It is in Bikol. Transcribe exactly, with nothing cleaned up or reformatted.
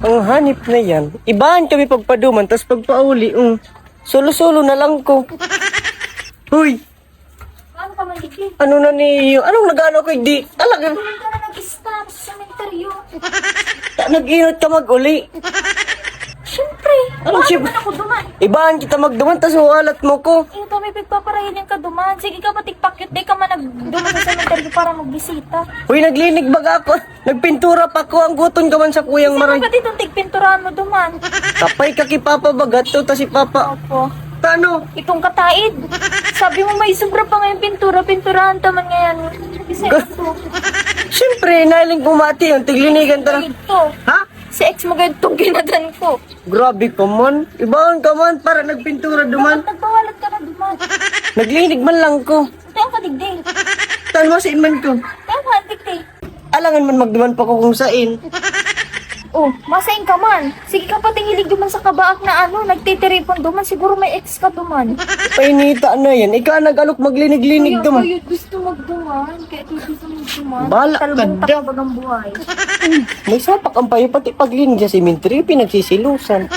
Ang hanip na yan. Ibahan kami pagpaduman, tas pagpauli, um, solo-solo na lang ko. Hoy! Ano ka man, Diki? Ano na niyo? Anong nag-ano ko, di? Talaga, Doon ka na nag-stop sa sementeryo. ta- nag-inot ka mag-uli. Siyempre. Anong Bakit siyempre? Naman ako duman? Ibahan kita magduman, tas uwalat mo ko. Eh, kami pagpaparahiling ka duman. Sige ka, ba't ikpakyut? Di ka man nagduman sa sementeryo para magbisita. Hoy, naglinig baga ako. Nagpintura pa ko. Ang guton ka man sa kuyang maray. Ba't itong tigpinturahan mo duman? Kapay ka kay Papa baga to, ta si Papa. Opo. Tano? Itong kataid. Sabi mo may sobra pa ngayon pintura, pinturahan ta man ngayon. Kasi Ga- ito, Siyempre, nailing ko mati yung tiglinigan ta. Ito. Ha? Si ex mo ganito itong ginadan ko. Grabe ka man. Ibahan ka man para nagpintura duman. Bakit nagpawalat ka na duman? Naglinig man lang ko. Tayo ka digdi. Tan mo sa man ko. Tayo ka digdi. Alangan man magduman pa ko kung sain. Oh, masain ka man. Sige ka pating hilig duman sa kabaak na ano, nagtitiripon duman. Siguro may ex ka duman. Painita na yan. Ikaw nag-alok maglinig-linig Kaya duman. Kayo gusto magduman. Kaya kayo gusto magduman. Bala ka Talbong daw. takabag ang buhay. May sapak ang payo, pati paglinig sa cemetery, pinagsisilusan.